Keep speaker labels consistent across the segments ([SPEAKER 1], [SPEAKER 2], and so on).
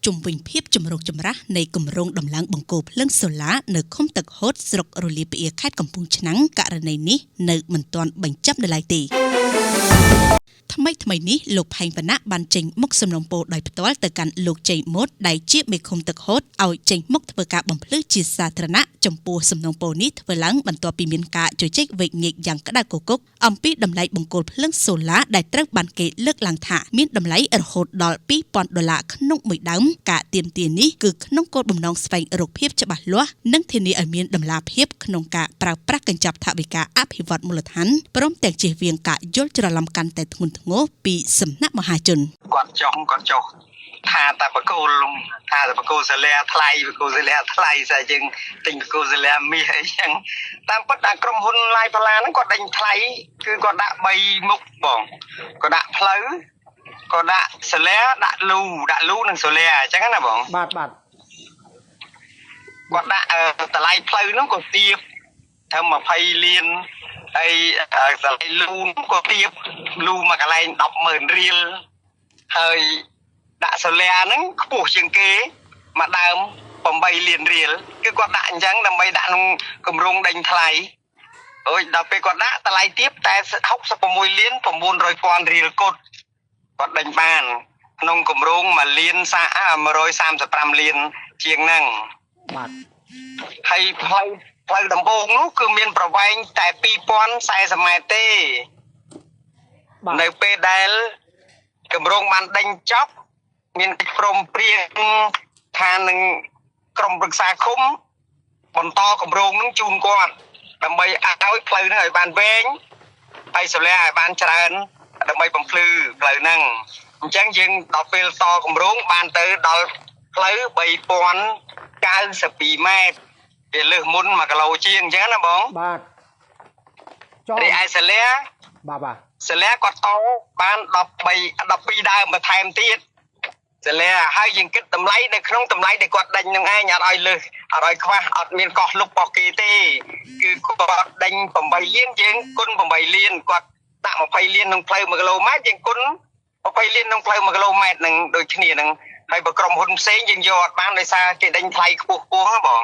[SPEAKER 1] ជុំវិញភាពចម្រូងចម្រាសនៃគម្រោងដំឡើងបង្គោលភ្លើងសូឡានៅឃុំទឹកហូតស្រុករលាប្អៀរខេត្តកំពង់ឆ្នាំងករណីនេះនៅមិនទាន់បញ្ចប់នៅឡើយទេថ្មីថ្មីនេះលោកផែងវណ្ណៈបានចេញមុខសំណូមពរដោយផ្ទាល់ទៅកាន់លោកជ័យម៉ូតដែលជាមេឃុំទឹកហូតឲ្យចេញមុខធ្វើការបំភ្លឺជាសាធារណៈចំពោះសំណូមពរនេះធ្វើឡើងបន្ទាប់ពីមានការជជែកវែកញែកយ៉ាងក្តៅគគុកអំពីតម្លៃបង្គោលភ្លើងសូឡាដែលត្រូវបានគេលើកឡើងថាមានតម្លៃរហូតដល់2000ដុល្លារក្នុងមួយដើមការទាមទារនេះគឺក្នុងគោលបំណងស្វែងរកភាពច្បាស់លាស់និងធានាឲ្យមានតម្លាភាពក្នុងការប្រើប្រាស់កញ្ចប់ថវិកាអភិវឌ្ឍមូលដ្ឋានព្រមទាំងជៀសវាងការយល់ច្រឡំកាន់តែធ្ងន់ធ្ងរពីសំណាក់មហាជន
[SPEAKER 2] គាត់ចង់គាត់ចុះថាតែបកគោលថាតែបកគោសាលាថ្លៃបកគោសាលាថ្លៃស្អីយើងទិញបកគោសាលាមាសអីចឹងតាមពិតអាក្រុមហ៊ុនឡាយផាឡាហ្នឹងគាត់ដេញថ្លៃគឺគាត់ដាក់3មុខបងគាត់ដាក់ផ្លូវគាត់ដាក់សាលាដាក់លូដាក់លូនិងសាលាអញ្ចឹងណាបង
[SPEAKER 3] បាទបាទ
[SPEAKER 2] គាត់ដាក់តម្លៃផ្លូវហ្នឹងក៏ទាបត្រឹម20លានហើយតម្លៃលូហ្នឹងក៏ទាបលូមួយកន្លែង100,000រៀលហើយដាក់សូឡាហ្នឹងខ្ពស់ជាងគេមួយដើម8លានរៀលគឺគាត់ដាក់អញ្ចឹងដើម្បីដាក់ក្នុងគម្រោងដេញថ្លៃអូយដល់ពេលគាត់ដាក់តម្លៃទាបតែ66លាន900ពាន់រៀលគត់គាត់ដេញបានក្នុងគម្រោង1លាន135លានជាងហ្នឹង
[SPEAKER 3] បាទ
[SPEAKER 2] ហើយផ្លូវផ្លូវដំបូងនោះគឺមានប្រវែងតែ2040ម៉ែត្រទេ
[SPEAKER 3] បាទ
[SPEAKER 2] នៅពេលដែលគម្រោងបានដេញចប់មានកិច្ចព្រមព្រៀងថានឹងក្រុមប្រឹក្សាឃុំបន្តគម្រោងនឹងជូនគាត់ដើម្បីឲ្យផ្លូវហ្នឹងឲ្យបានវែងហើយសូឡាឲ្យបានច្រើនដើម្បីបំភ្លឺផ្លូវហ្នឹងអញ្ចឹងយើងដល់ពេលតគម្រោងបានទៅដល់ផ្លូវ3092ម៉ែត្រវាលើសមុន1គីឡូជាងអញ្ចឹងណាបង
[SPEAKER 3] បាទចង់
[SPEAKER 2] រីឯសូឡា
[SPEAKER 3] បាទបាទ
[SPEAKER 2] សាលាគាត់តបាន13 12ដើមបន្ថែមទៀតសាលាហើយយើងគិតតម្លៃនៅក្នុងតម្លៃដែលគាត់ដេញនឹងឯងអត់ឲ្យលើសអត់ឲ្យខ្វះអត់មានកោះលុបកោះគេទេគឺគាត់ដេញ8លានយើងគុណ8លានគាត់ដាក់20លានក្នុងផ្លូវ1គីឡូម៉ែត្រយើងគុណ20លានក្នុងផ្លូវ1គីឡូម៉ែត្រនឹងដូចគ្នានឹងហើយបើក្រុមហ៊ុនផ្សេងយើងយកអត់បានដោយសារគេដេញថ្លៃខ្ពស់ខ្ពស់ហ៎បង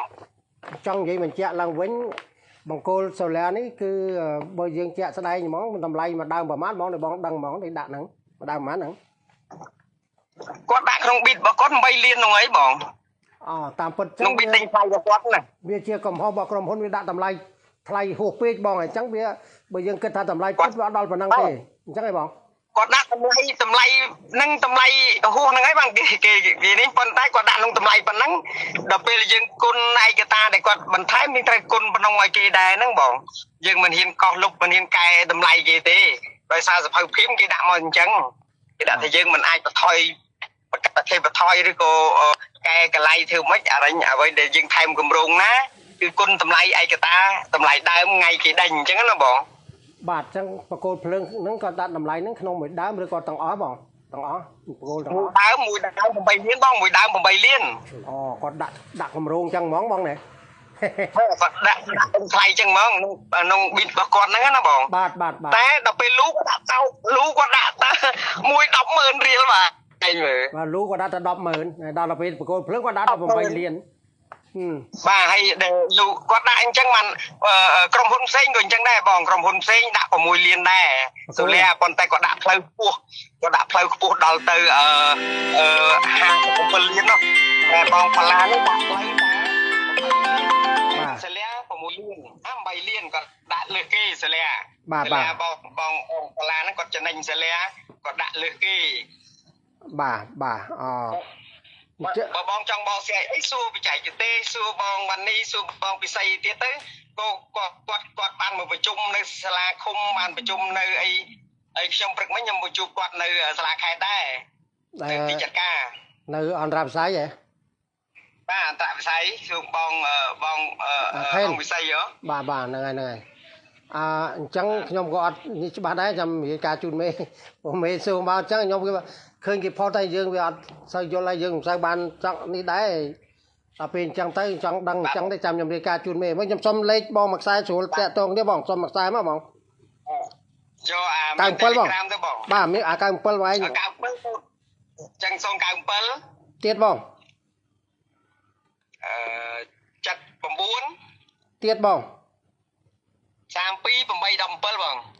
[SPEAKER 3] ចង់និយាយបញ្ជាក់ឡើងវិញបង្គោលសូឡានេះគឺបើយើងជាក់ស្ដែងហ្មងតម្លៃមួយដើមប្រហែលហ្មងដែលបងដឹងហ្មងដែលដាក់ហ្នឹងមួយដើមប្រហែលហ្នឹង
[SPEAKER 2] គាត់ដាក់ក្នុងប៊ីតរបស់គាត់8លានហ្នឹងអីបង
[SPEAKER 3] អូតាមពិតចឹ
[SPEAKER 2] ក្នុង
[SPEAKER 3] ង
[SPEAKER 2] ប៊ីតដេញថ្លៃរបស់គាត់ណា
[SPEAKER 3] វាជាកំហុសរបស់ក្រុមហ៊ុនវាដាក់តម្លៃថ្លៃហួសពេកបងអញ្ចឹងវាបើយើងគិតថាតម្លៃពិតវាអត់ដល់ប៉ុណ្ណឹងទេអញ្ចឹងឯងបង
[SPEAKER 2] គាត់ដាក់តម្លៃតម្លៃនឹងតម្លៃហួសហ្នឹងហើយបងគេគេគេនេះប៉ុន្តែគាត់ដាក់ក្នុងតម្លៃប៉ុណ្ណឹងដល់ពេលយើងគុណឯកតាដែលគាត់បន្ថែមមានត្រូវគុណប៉ុណ្ណឹងឲ្យគេដែរហ្នឹងបងយើងមិនហ៊ានកោះលុបមិនហ៊ានកែតម្លៃគេទេដោយសារសភៅភីមគេដាក់មកអញ្ចឹងគេដាក់ថាយើងមិនអាចបន្ថយបកប្រទេសបន្ថយឬក៏កែកលៃធ្វើម៉េចអរិញអ្វីដែលយើងថែមគម្រោងណាគឺគុណតម្លៃឯកតាតម្លៃដើមថ្ងៃគេដេញអញ្ចឹងណាបង
[SPEAKER 3] បាទអញ្ចឹងបង្គោលភ្លើងហ្នឹងក៏ដាក់តម្លៃហ្នឹងក្នុងមួយដើមឬក៏ទាំងអស់បងទាំងអស់បង្គោលទាំង
[SPEAKER 2] មួយ
[SPEAKER 3] អស់
[SPEAKER 2] ដើមមួយដើម8លានបងមួយដើម8លាន
[SPEAKER 3] អូគាត់ដាក់ដាក់គម្រោងអញ្ចឹងហ្មងបងណែ
[SPEAKER 2] គាត់ដាក់ដាក់ថ្លៃអញ្ចឹងហ្មងក្នុងប៊ីតរបស់គាត់ហ្នឹងណាបង
[SPEAKER 3] បាទបាទបាទ
[SPEAKER 2] តែដល់ពេលលូគាត់ដាក់តោលូគាត់ដាក់តាមួយ100,000រៀលបាទឯងមើល
[SPEAKER 3] បាទលូគាត់ដាក់តែ100,000ដល់ពេលបង្គោលភ្លើងគាត់ដាក់18លាន
[SPEAKER 2] បាទហើយដែលលូគាត់ដាក់អញ្ចឹងបានក្រុមហ៊ុនផ្សេងក៏អញ្ចឹងដែរបងក្រុមហ៊ុនផ្សេងដាក់6លានដែរសូលាប៉ុន្តែគាត់ដាក់ផ្លូវខ្ពស់គាត់ដាក់ផ្លូវខ្ពស់ដល់ទៅអឺ57លាននោះតែបងផល្លានេះដាក់ផ្លូវតែ
[SPEAKER 3] បាទ
[SPEAKER 2] សូលា6លាន8លានគាត់ដាក់លើសគេសូលា
[SPEAKER 3] បាទបាទ
[SPEAKER 2] បងបងផល្លាហ្នឹងគាត់ចំណេញសូលាគាត់ដាក់លើសគេ
[SPEAKER 3] បាទបាទអូ
[SPEAKER 2] បើបងចង់បកស្រាយអីសួរបច្ចេកទេសសួរបងវ៉ានីសួរបងពិសីទៀតទៅក៏គាត់គាត់គាត់បានមកប្រជុំនៅសាលាឃុំបានប្រជុំនៅអីអីខ្ញុំព្រឹកមិញខ្ញុំមកជួបគាត់នៅសាលាខេត្តដែរនៅទីចាត់ការ
[SPEAKER 3] នៅអន្តរវិស័យហ៎
[SPEAKER 2] បាទអន្តរវិស័យសួរបងបងបងវិស័យហ៎
[SPEAKER 3] បាទបាទហ្នឹងហើយហ្នឹងហើយអើអញ្ចឹងខ្ញុំក៏អត់នេះច្បាស់ដែរចាំនិយាយការជូនមេព្រោះមេសួរមកអញ្ចឹងខ្ញុំគេឃើញគេផុសតែយើងវាអត់សូវយល់ហើយយើងមិនសូវបានចង់នេះដែរដល់ពេលអញ្ចឹងទៅចង់ដឹងអញ្ចឹងទេចាំខ្ញុំរាយការណ៍ជូនមេវិញខ្ញុំសុំលេខបងមួយខ្សែស្រួលតាក់ទងនេះបងសុំមួយខ្សែមកបង
[SPEAKER 2] ចូលអា
[SPEAKER 3] 97បង
[SPEAKER 2] ទៅបង
[SPEAKER 3] បាទមានអា97បងឯង
[SPEAKER 2] 97ចឹង097
[SPEAKER 3] ទី ទៀតបង
[SPEAKER 2] អឺ79
[SPEAKER 3] ទៀតបង
[SPEAKER 2] 32 8 17បង។